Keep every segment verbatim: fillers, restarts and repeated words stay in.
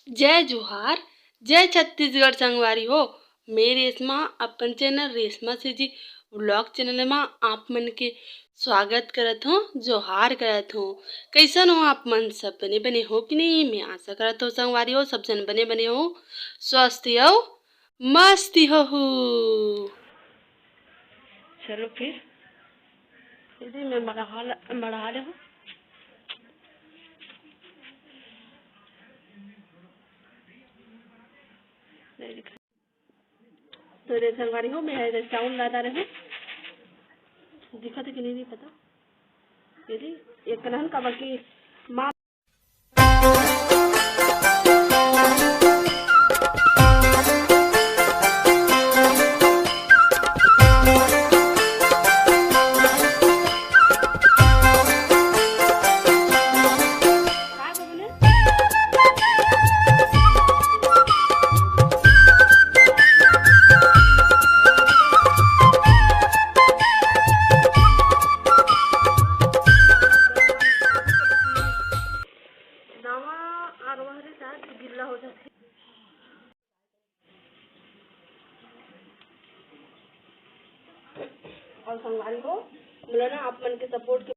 जय जोहार, जय छत्तीसगढ़ संगवारी हो। मैं रेशमा, अपन channel Reshma CG vlog channel मा आप मन के स्वागत करत हों, जोहार करत हों। कइसन हो आप मन? सब बने बने हो कि नहीं? मैं आशा करत हों संगवारी हो, सब झन बने बने हो, स्वस्थ हो, मस्त हो। चलो फिर, दीदी मैं मढ़ा ले, मढ़ा ले हूँ। नहीं दिखा। तो रे संगवारी हो, मैं इधर चावल ला डाले हूँ। दिखा तो कि नहीं, नहीं पता। ये दी, एक कनहन का बाकी माँ। नवा अरवा हरे शायद गिल्ला हो जाथे। अउ संगवारी हो, मोला ना आप मन के सपोर्ट के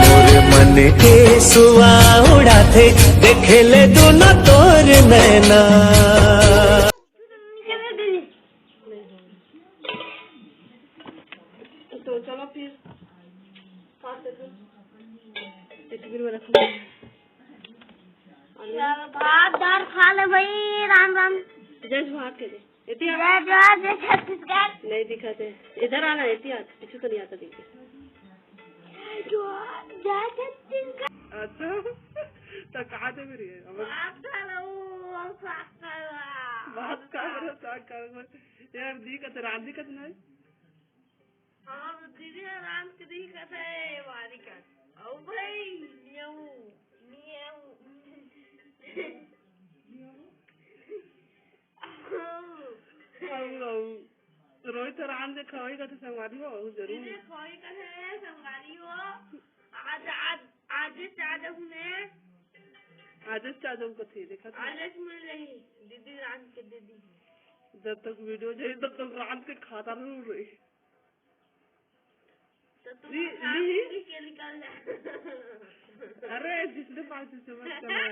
मोर मन के सुआ उड़ाथे, देखे ले दुनो तोर नैना। तो चलो फिर, काट देते हैं। एक बीर में रखूंगी। यार, भात दाल खा ले भाई, राम राम। जय जोहार के दे। एती आ। जय जोहार, जय छत्तीसगढ़। नहीं दिखाते। इधर आना, एती आ। पीछे तो नहीं आता, देखिए। जय जोहार, जय छत्तीसगढ़। अच्छा, तो कहाँ थे फिर ये? अब बात कर रहा हूँ, बात कर रहा। बात कर रहा, बात कर रहा। यार, दिखत, राम दिखत नहीं। हाँ, दीदी आराम से दिखत है, वारी का। ओ भाई, न्याऊ, न्याऊ। हाँ। हाँ, हाँ। रोहित तो राम देखा होई का तो संगवारी हो, वो जरूर। दीदी खोई का है, संगवारी हो। आज, आज, आज चादर में। आज चादर को थे, देखा था? आज मिल रही, दीदी राम के दीदी। जब तक वीडियो जाए, तब तक राम के खाता रहू रही। तो तुम ली, राम ली। जी के निकल जा। अरे, जिसने बात से समझ कर आया।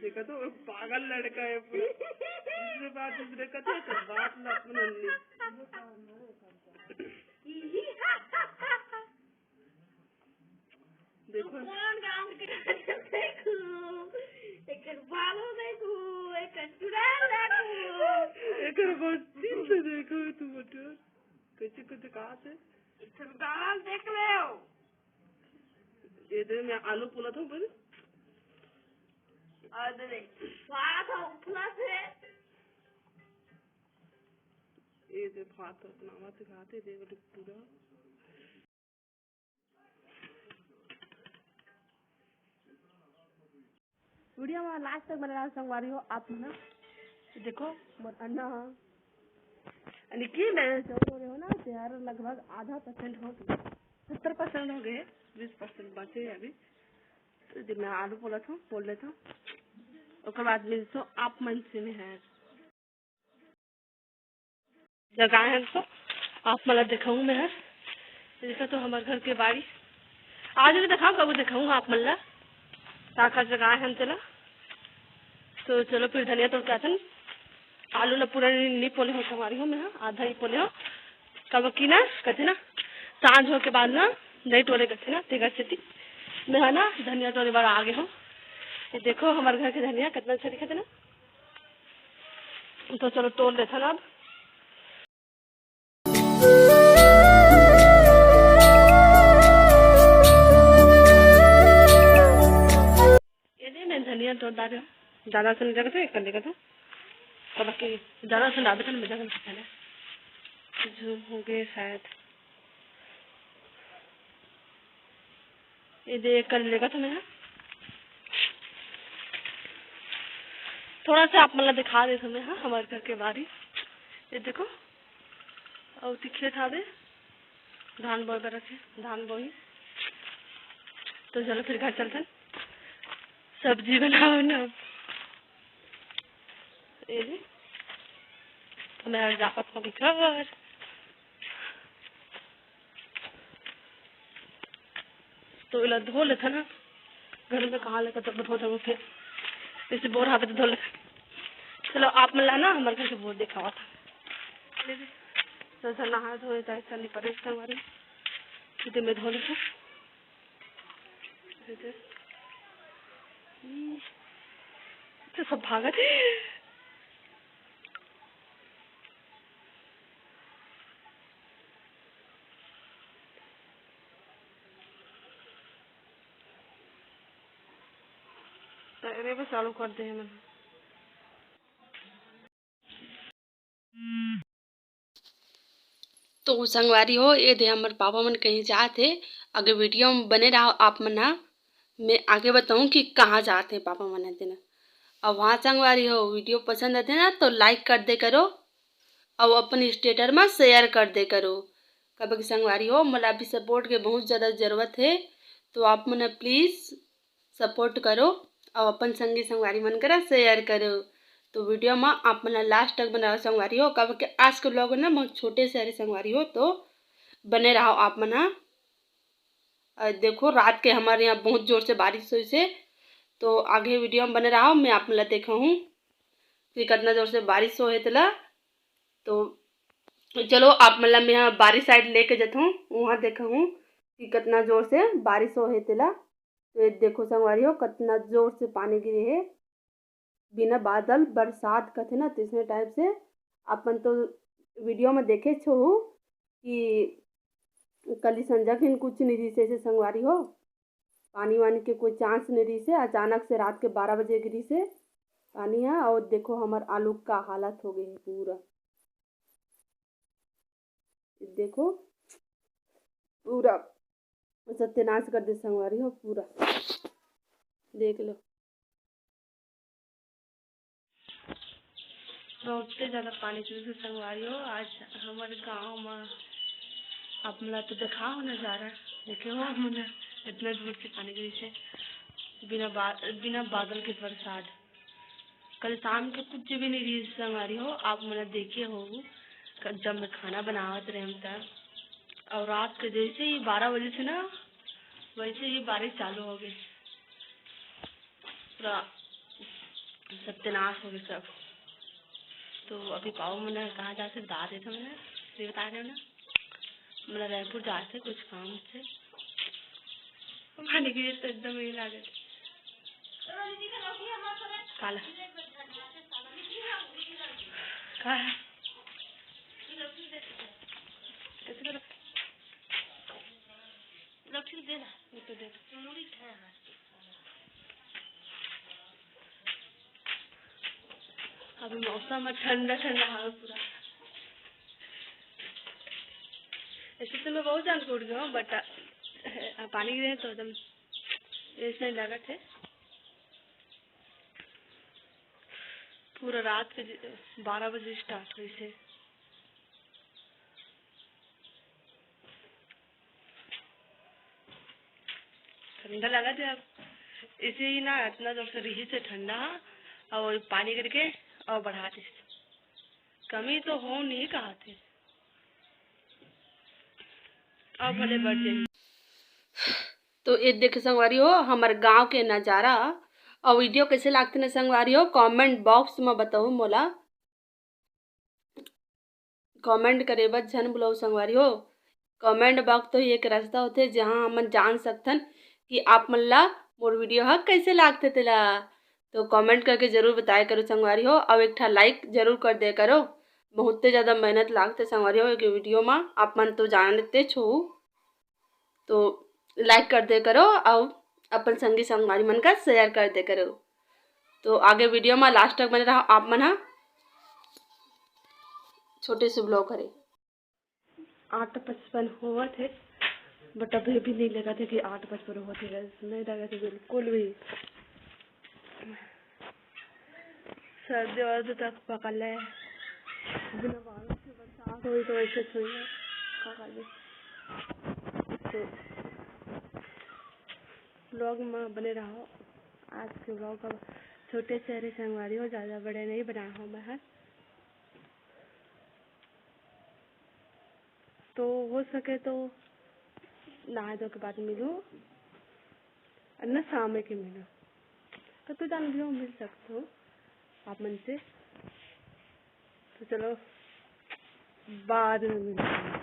देखा तो, वो पागल लड़का है पूरा। जिसने बात, जिसने कहा था, तो बात ना सुननी। देखो। कौन गाँव के? देखो, एकर बालों देखो, एकर चुड़ैल देखो। एकर बस्ती से देखो तू बटुआ। कैसे कैसे कहा थे? एकर गाल देख ले। ये दे मैं आलू पुला था ऊपर। और दे दे। फाड़ा था उपला से। ये दे फाड़ तो अपना मत खाते दे पूरा। वीडियो में लास्ट तक बने रहो संगवारी हो आप मन। देखो मोर अन्ना ह। यानी कि मैं जो बोले हो ना, तैयार लगभग आधा परसेंट हो गए, सत्तर परसेंट हो गए, बीस परसेंट बचे अभी। तो जी मैं आलू बोला था, बोल लेता हूँ, ओकर बाद मिलता हूँ आप मन से में है। जगाए हन तो आप मन ला देखाऊँ मैं हर। देखा तो हमर घर के बाड़ी। आज भी देखाऊँ, कबू देखाऊँ आप मन ला। का का जगाए हन तेला। तो चलो फिर धनिया तोड़ के आथन। आलू ला पूरा नी, नी पोले हो संगवारी हो मैं हा, आधा ही पोले हो। कब की ना, कथे ना, सांझ हो के बाद ना, नहीं टोरे कथे ना, तेकर सेती। मैं हा ना, धनिया टोरे बर आ गे हो। ये देखो, हमर घर के धनिया कितना अच्छा दिखत है ना। तो चलो तोड़ लेथन अब। तो डाले, ज्यादा से नहीं लगा तो एक कर लेगा तो, अब बाकी ज्यादा से डालते ना, मजा नहीं आता है। जो हो गए शायद, ये दे कर लेगा तो मैं थोड़ा सा आप मतलब दिखा दे तुम्हें, हाँ, हमारे घर के बारी। ये देखो, और तिखे था दे, धान बोए बर रखे, धान बोई। तो चलो फिर घर चलते हैं, सब्जी बनाओ ना। ये जी, तो मैं आज जापत हूँ घर। तो इला धो लेथे ना, घर में कहाँ लेकर तब धो देबो फिर, इसे बोर हावे तो धो लेथे। चलो आप मन ला ना हमारे घर के बोर दिखावा था। तो ऐसा नहा धोए तो ऐसा नहीं पड़े, इसका हमारे सीधे में धो लेथे। ऐसे। हम्म। तो सब भागत है। अरे बस चालू कर दे मन। तो संगवारी हो, ये दे हमर पापा मन कहीं जात हे। आगे वीडियो में बने रहो आप मन हा, मैं आगे बताऊँ कि कहाँ जात हे पापा मन हा तेना। अब हाँ संगवारी हो, वीडियो पसंद आथे ना तो लाइक कर दे करो, और अपन स्टेटस में शेयर कर दे करो। कब कि संगवारी हो, मोला अभी सपोर्ट के बहुत ज़्यादा ज़रूरत है, तो आप मन प्लीज़ सपोर्ट करो और अपन संगी संगवारी मन करा शेयर करो। तो वीडियो में आप मन लास्ट तक बनाओ संगवारी हो, कब कि आज के व्लॉग ना बहुत छोटे से हरे संगवारी हो, तो बने रहो आप मन हा। और देखो रात के हमारे यहाँ बहुत जोर से बारिश हुई से, तो आगे वीडियो में बने रहो, मैं आप मन ला देखा हूँ कि कितना जोर से बारिश हो है तेला। तो चलो आप मन ला मैं यहाँ बारिश साइड लेके जाता हूँ, वहाँ देखा हूँ कि कितना जोर से बारिश हो है तेला। तो ये देखो संगवारी हो, कितना जोर से पानी गिरे है, बिना बादल बरसात कथे ना, तइसने टाइप से। अपन तो वीडियो में देखे छो कि कली संझा खिन कुछ नहीं रिहिस ऐसे संगवारी हो, पानी वानी के कोई चांस नहीं रिहिस है। अचानक से रात के बारह बजे गिरिस है पानी हा, और देखो हमर आलू का हालत हो गए है पूरा। देखो पूरा सत्यानाश कर दे संगवारी हो पूरा। देख लो। बहुते ज्यादा पानी गिरिस हे संगवारी हो। आज हमर गांव म आप मन ला तो देखा हो नजारा, देखे हो आप मन, इतना जोर से पानी गिरिस हे, बिना बा-, बिना बादल के बरसात। कल शाम के कुछ भी नहीं गिरिस संगवारी हो, आप मन ला देखे हो जब मैं खाना बनावत रहे त, और रात के जैसे ही बारह बजे से ना, वैसे ही बारिश चालू हो गई। पूरा सत्यानाश हो गया सब। तो अभी पापा मन कहाँ जाथे बता देथे, मैं ये बता रहे हो ना, मतलब रायपुर जाथे कुछ काम से। माने कि ये तो एकदम ये लागे। काला का है? कैसे करो? लौटी दे ना, ये तो दे। अभी मौसम है ठंडा ठंडा हवा पूरा। ऐसे तो मैं बहुत जान के उठ गया हूँ, बट पानी गिरे तो एकदम ऐसे नहीं लगा थे। पूरा रात के बारह बजे स्टार्ट हुई थे। ठंडा लगा थे। अब इसे ही ना इतना जोर से रिहिस हे ठंडा, और पानी करके और बढ़ा दे। कमी तो हो नहीं कहा थे, अब भले बढ़ जाए। तो ये देखे संगवारी हो हमर गांव के नजारा। और वीडियो कैसे लागथे ना संगवारी हो, कमेंट बॉक्स में बताओ मोला। कमेंट करे बर झन भुलाओ संगवारी हो। कमेंट बॉक्स तो ही एक रास्ता होथे, जहां हमन जान सकथन कि आप मन ला मोर वीडियो ह कैसे लागथे तेला। तो कमेंट करके जरूर बताए करो संगवारी हो, और एक ठा लाइक जरूर कर दे करो। बहुते ज्यादा मेहनत लागथे संगवारी हो एक वीडियो मा, आप मन तो जानते छो। तो लाइक कर दे करो, और अपन संगी संगवारी मन का शेयर कर दे करो। तो आगे वीडियो में लास्ट तक बने रहा आप मन हा। छोटे से ब्लॉग हरे। आठ पचपन होवत हे, बट अभी भी नहीं लगत हे कि आठ पचपन होवत हे, guys। नहीं लगत हे बिल्कुल भी। सर्दी वर्दी तक पकड़ ले। बिना बारिश के बरसात होई तो ऐसे थोड़ी ना। का करबे? तो ब्लॉग में बने रहो। आज के ब्लॉग अब छोटे से हरे संगवारी हो, ज़्यादा बड़े नहीं बनाया हूँ मैं, हाँ। तो हो सके तो नहा धो के बाद मिलूँ, और न शाम के मिलूँ, तो तू जान भी हो, मिल सकते हो आप मन से। तो चलो, बाद में मिलते हैं।